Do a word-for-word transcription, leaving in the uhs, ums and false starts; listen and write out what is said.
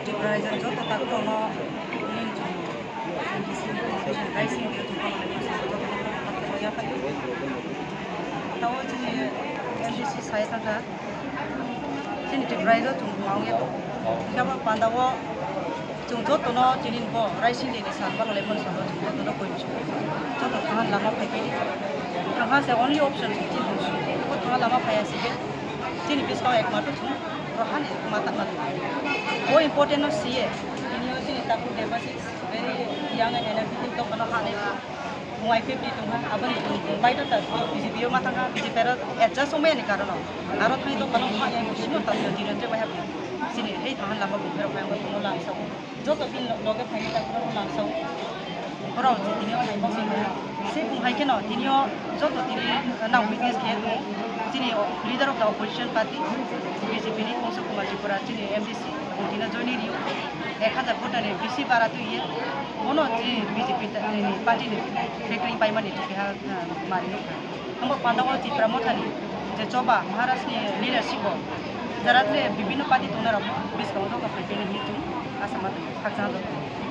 Tribal joto takhuk rokno nini chwng M D C ni foundation raising day chwng palai mano joto no yaphaio. Tao chini M D C sai thangkha chini Tripura o chwng mangya tongo. Hingkhe bo pandao chwng joto no chini bo raising day ni sal palai mano salo chwng joto no koi muchungo joto thangan lama phaiphai di. Thangha se only option chini bo thangha lama phaiya se. Chini bwskango ekmatro chwng rohani mata mata. Bo important no siye. Tini o chini takhuk Debashish very young and energetic, dophano hanai bo. Bo I P F T tongha, aboni chwng baidota B J P o ma thangkha, B J P aro adjust wngmani karono. Aro thani dophano ma yang sino tamyo dino je bai hapni. Chini hei thangan lama bo phero phai bo lamsao. Joto din loge phaini ta borok lamsao. Borok je tini o phai boksin se bung hai kheno tini o joto tini nang witness khe tongo. Chini o leader of the opposition party B J P ni Uttama Kumar Tripura chini M D C bo tini joini riyo ek hajar vote ni bisi bara tuiye bono chini B J P ta-, ni party ni factory paimani chukha mari nukha. Omo pandao Tipra Mothani je choba Maharaj ni leadership o jara tre bibhinno party tongnai rok bwskango joto phai phai hinwi chwng asa ma tongo, khakchang joto.